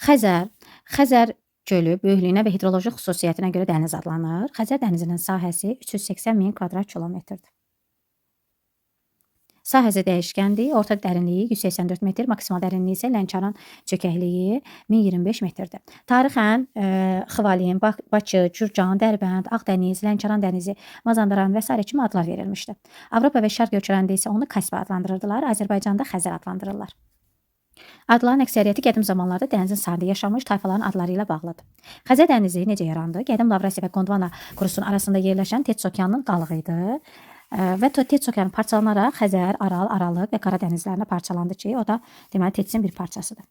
Xəzər. Xəzər gölü böyüklüyünə və hidroloji xüsusiyyətinə görə dəniz adlanır. Xəzər dənizinin sahəsi 380 min kvadrat kilometrdir. Sahəsi dəyişkəndir. Orta dərinliyi 184 metr, maksimal dərinliyi isə Lənkəran çökəkliyi 1025 metrdir. Tarixən Xıvalin, Bakı, Cürcan, Dərbənd, Ağdəniz, Lənkəran dənizi, Mazandaran və sairə kimi adlar verilmişdi. Avropa və Şərq ölkələrində isə onu Kaspi adlandırırdılar. Azərbaycanda Xəzər adlandırırlar. Adların əksəriyyəti qədim zamanlarda dənizin sahilində yaşamış tayfaların adları ilə bağlıdır. Xəzər dənizi necə yarandı? Qədim Lavrasiya və Gondvana qurusunun arasında yerləşən Tets okeanının qalığı idi. Və Tets okeanı parçalanaraq Xəzər, Aral, Aralıq və Qara dənizlərinə parçalandı ki, o da deməli Tetsin bir parçasıdır.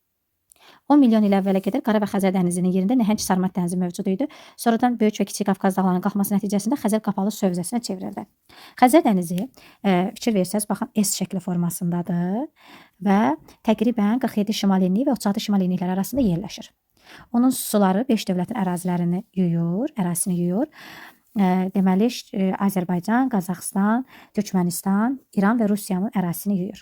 10 milyon il əvvələ qədər Qara və Xəzər dənizinin yerində nəhəng Sarmat dənizi mövcud idi. Sonradan Böyük və Kiçik Qafqaz dağlarının qalxması nəticəsində Xəzər qapalı su hövzəsinə çevrildi. Xəzər dənizi fikir versəz, baxın S şəkli formasındadır və təqribən 47 şimal enliyi və 36 şimal enlikləri arasında yerləşir. Onun suları 5 dövlətin ərazilərini yuyur, ərazisini yuyur. Deməli, Azərbaycan, Qazaxıstan, Türkmənistan, İran və Rusiyanın ərazisini yuyur.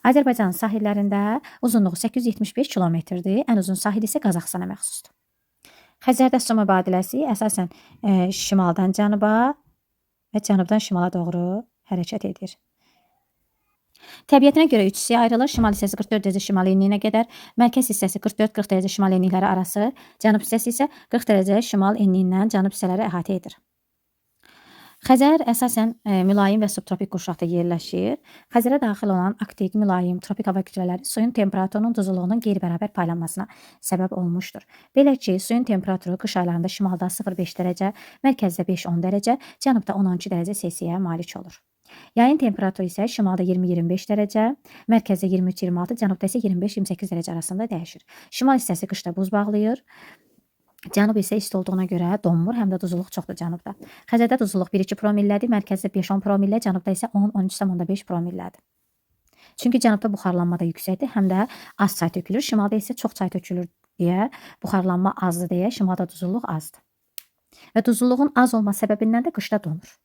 Azərbaycanın sahillərində uzunluğu 875 kilometrdir. Ən uzun sahil isə Qazaxıstana məxsusdur. Xəzərdə su mübadiləsi əsasən şimaldan cənuba və cənubdan şimala doğru hərəkət edir. Təbiətinə görə üç hissəyə ayrılır. Şimal hissəsi 44 dərəcə şimal enliyinə qədər, mərkəz hissəsi 44-40 dərəcə şimal enlikləri arası, cənub hissəsi isə 40 dərəcə şimal enliyindən cənub hissələri əhatə edir. Xəzər əsasən mülayim və subtropik qurşaqda yerləşir. Xəzərə daxil olan arktik, mülayim, tropik hava kütlələri suyun temperaturunun, duzluluğunun qeyri-bərabər paylanmasına səbəb olmuşdur. Belə ki, suyun temperaturu qış aylarında şimalda 0,5 dərəcə, mərkəzdə 5-10 dərəcə, cənubda 10-12 dərəcə Selsiyə malik olur. Yayın temperaturu isə şimalda 20-25 dərəcə, mərkəzdə 23-26, cənubda isə 25-28 dərəcə arasında dəyişir. Şimal hissəsi qışda buz bağlayır. Cənub isə isti olduğuna görə donmur, həm də duzluluq çoxdur cənubda. Xəzərdə duzluluq 1-2 promillədir, mərkəzdə 5-10 promillə, cənubda isə 10-13,5 promillədir. Çünki cənubda buxarlanma da yüksəkdir, həm də az çay tökülür, şimalda isə çox çay tökülür deyə, buxarlanma azdır deyə şimalda duzluluq azdır. Və duzluluğun az olması səbəbindən də qışda donur.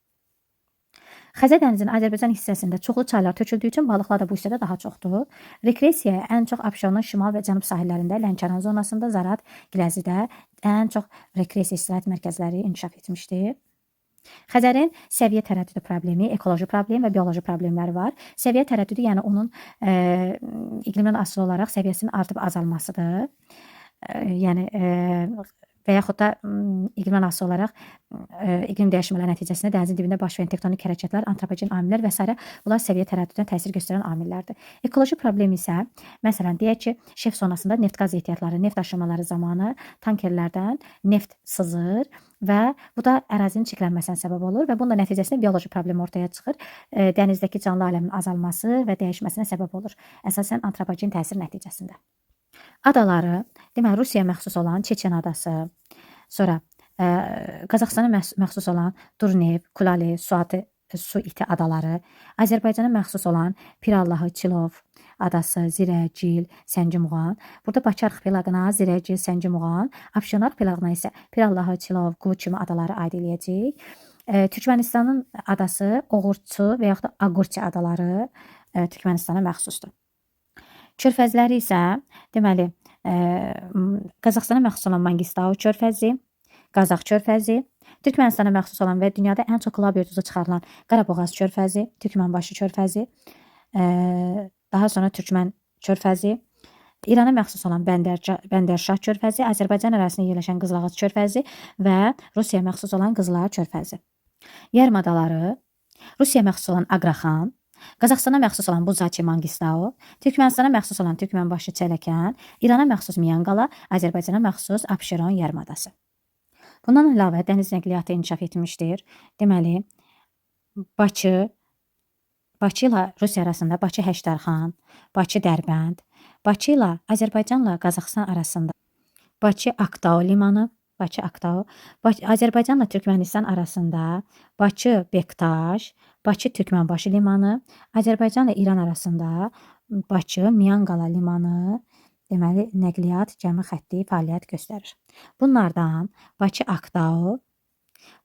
Xəzər dənizinin Azərbaycan hissəsində çoxlu çaylar töküldüyü üçün balıqlar da bu hissədə daha çoxdur. Rekreasiyaya ən çox Abşeronun şimal və cənub sahillərində, Lənkəran zonasında, Zarat, Giləzidə ən çox rekreasiya istirahət mərkəzləri inkişaf etmişdir. Xəzərin səviyyə tərəddüdü problemi, ekoloji problem və bioloji problemləri var. Səviyyə tərəddüdü, yəni onun iqlimdən asılı olaraq səviyyəsinin artıb azalmasıdır. Yəni və yaxud da iqlimdən asılı olaraq iqlim dəyişmələri nəticəsində dənizin dibində baş verən tektonik hərəkətlər, antropogen amillər və sairə, bunlar səviyyə tərəddüdünə təsir göstərən amillərdir. Ekoloji problem isə, məsələn, deyək ki, şef zonasında neft-qaz ehtiyatları, neft aşırmaları zamanı tankerlərdən neft sızır və bu da ərazinin çirklənməsinə səbəb olur və bunun da nəticəsində bioloji problem ortaya çıxır. Dənizdəki canlı aləmin azalması və dəyişməsinə səbəb olur. Əsasən antropogen təsir nəticəsində. Adaları, deməli Rusiyaya məxsus olan Çeçen adası, sonra Qazaxıstana məxsus olan Durnev, Kulali, Suatı, Su iti adaları, Azərbaycana məxsus olan Pirallahı, Çilov adası, Zirəcil, Səncimuğan. Burada Bakı arxipelaqına Zirəcil, Səncimuğan, Abşeron arxipelaqına isə Pirallahı, Çilov, Qu kimi adaları aid eləyəcəyik. Türkmənistanın adası Oğurçu və yaxud da Aqurçi adaları Türkmənistana məxsusdur. Körfəzləri isə, deməli, Qazaxıstana məxsus olan Mangistau körfəzi, Qazax körfəzi, Türkmənistana məxsus olan və dünyada ən çox klaber duzu çıxarılan Qaraboğaz körfəzi, Türkmənbaşı körfəzi, daha sonra Türkmən körfəzi, İrana məxsus olan Bəndərşah körfəzi, Azərbaycan ərazisində yerləşən Qızılağac körfəzi və Rusiyaya məxsus olan Qızılar körfəzi. Yarımadaları Rusiyaya məxsus olan Aqraxan, Qazaxıstana məxsus olan Buzaçi Mangistau, Türkmənistana məxsus olan Türkmənbaşı Çələkən, İrana məxsus Miyanqala, Azərbaycana məxsus Abşeron yarımadası. Bundan əlavə dəniz nəqliyyatı inkişaf etmişdir. Deməli, Bakı ilə Rusiya arasında Bakı Həştərxan, Bakı Dərbənd, Bakı ilə Azərbaycanla Qazaxıstan arasında Bakı Aktau limanı, Bakı Aktau, Azərbaycanla Türkmənistan arasında Bakı Bektaş, Bakı Türkmənbaşı limanı, Azərbaycanla İran arasında Bakı Miyanqala limanı, deməli nəqliyyat gəmi xətti fəaliyyət göstərir. Bunlardan Bakı Aktau,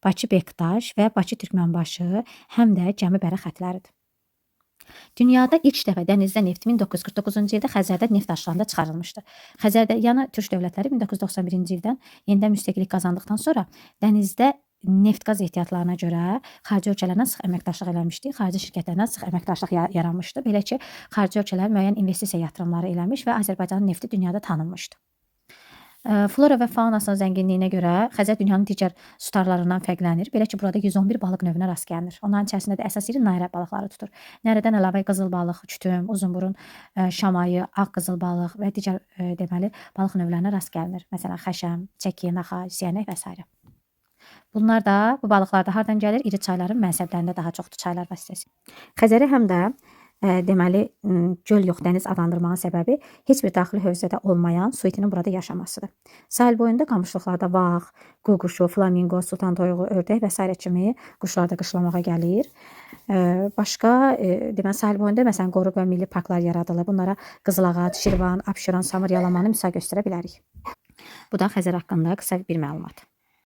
Bakı Bektaş və Bakı Türkmənbaşı həm də gəmi bəri xətləridir. Dünyada ilk dəfə dənizdə neft 1949-cu ildə Xəzərdə neft aşlarında çıxarılmışdı. Xəzərdə, yəni Türk dövlətləri 1991-ci ildən yenidən müstəqillik qazandıqdan sonra dənizdə neft-qaz ehtiyatlarına görə xarici ölkələrlə sıx əməkdaşlıq eləmişdi. Xarici şirkətlərlə sıx əməkdaşlıq yaranmışdı. Belə ki, xarici ölkələr müəyyən investisiya yatırımları eləmiş və Azərbaycanın nefti dünyada tanınmışdı. Flora və faunasının zənginliyinə görə Xəzər dünyanın digər sutarlarından fərqlənir. Belə ki, burada 111 balıq növünə rast gəlinir. Onların içərisində də əsas yeri nayrə balıqları tutur. Nərədən əlavə qızıl balıq, kütüm, uzunburun, şamayı, ağ qızıl balıq və digər deməli balıq növlərinə rast gəlinir. Məsələn, xəşəm, çəki, naxa, siyənək və s. Bunlar da, bu balıqlar da hardan gəlir? İri çayların mənsəblərində daha çoxdur çaylar vasitəsilə. Xəzəri həm də deməli göl yox, dəniz adlandırmağın səbəbi heç bir daxili hövzədə olmayan su itinin burada yaşamasıdır. Sahil boyunda qamışlıqlarda vağ, qu quşu, flamingo, sultan toyuğu, ördək və sairə kimi quşlar da qışlamağa gəlir. Başqa deməli sahil boyunda məsələn qoruq və milli parklar yaradılır. Bunlara Qızılağac, Şirvan, Abşeron, Samur yalamanı misal göstərə bilərik. Bu da Xəzər haqqında qısa bir məlumat.